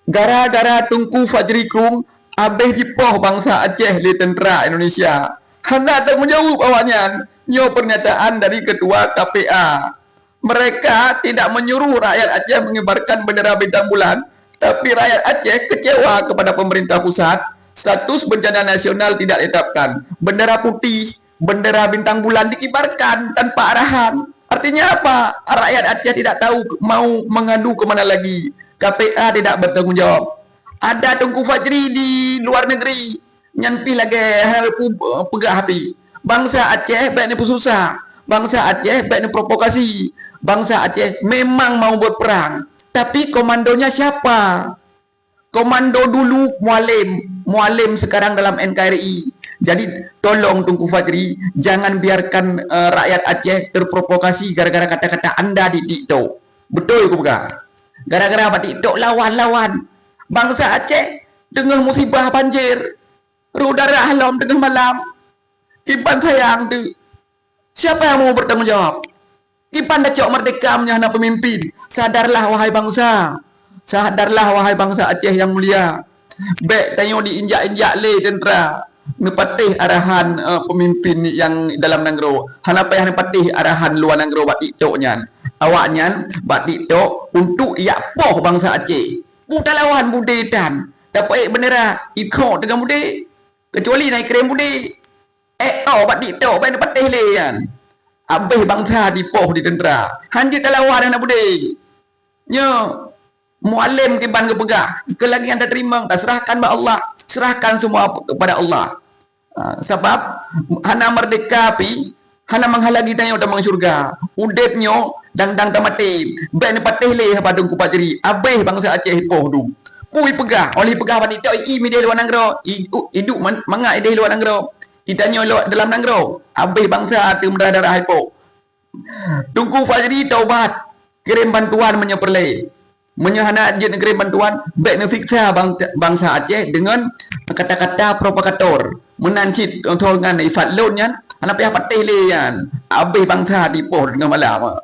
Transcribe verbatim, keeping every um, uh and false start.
Gara-gara Teungku Fajri Krueng, abéh jipoh bansa Aceh lé teuntra Indonesia. Hana tanggung jaweueb awaknyan. Nyoe pernyataan dari Ketua K P A. Mereka tidak menyuruh rakyat Aceh mengibarkan bendera bintang bulan, tapi rakyat Aceh kecewa kepada pemerintah pusat, status bencana nasional tidak ditetapkan. Bendera putih, bendera bintang bulan dikibarkan tanpa arahan. Artinya apa? Rakyat Aceh tidak tahu mau mengadu ke mana lagi. K P A tidak bertanggung jawab. Ada Teungku Fajri di luar negeri, nyan pih lagée hal pu-, peugah pih. Bansa Aceh bék neupeususah. Bansa Aceh bék neuprovokasi. Bansa Aceh memang mau berperang. Tapi komandonya siapa? Komando dulu Mualem, Mualem sekarang dalam N K R I. Jadi, tolong Teungku Fajri, jangan biarkan, eh, rakyat Aceh terprovokasi gara-gara kata-kata anda di TikTok. Betul ku peugah. Gara-gara bak TikTok lawan-lawan. Bansa Aceh teungoh musibah banjir. Rôh darah lom teungoh malam. Kiban sayang tu. Siapa yang mau bertanggung jawab? Kiban tacok merdeka meunyoe hana pemimpin? Sadarlah, wahai bansa. Sadarlah, wahai bansa Aceh yang mulia. Bék tanyoe diinjak-injak lé teuntra. Neupatéh arahan, eh, pemimpin yang dalam nanggroe. Hana payah neupatéh arahan luwa nanggroe bak TikTok nyan. Awaknyan bak TikTok untuk jak poh bansa Aceh. Peue talawan budé tan. Tapeuék bendera, ikok teungoh budé. Kecuali na ikirém budé. Eh, oh, bak TikTok, bék neupatéh lé nyan. Abéh bansa dipoh di teuntra. Hanjeuet talawan aneuk budé. Nyoe, Mualem kiban geupeugah, keu lagée nyang tateurimong, taseurahkan bak Allah. Serahkan semua kepada Allah. Ha, sabab hana merdeka pih, hana menghalangi tanyoe tamong syeuruga. Udeb nyoe dang-dang tamaté. Bék neupatéh lé haba Teungku Fajri. Abéh bansa Aceh poh dum. Peue ipeugah? Óh lheueh ipeugah bak TikTok, i, i midéh luwa nanggroe. I, u, iduek man-, mangat idéh luwa nanggroe. Itanyoe lewat dalam nanggroe. Abéh bansa ateueh meudarah-darah ipoh. Teungku Fajri taubat, kirém bantuan meunyoe peureulée. Meunyoe hana jeuet neukirém bantuan, bék neusiksa bang-, bansa Aceh deungon kata-kata provokator. Meunan cit contoh ngon Ifat Lôn nyan, hana payah patéh lé nyan. Abéh bansa dipoh teungoh malam.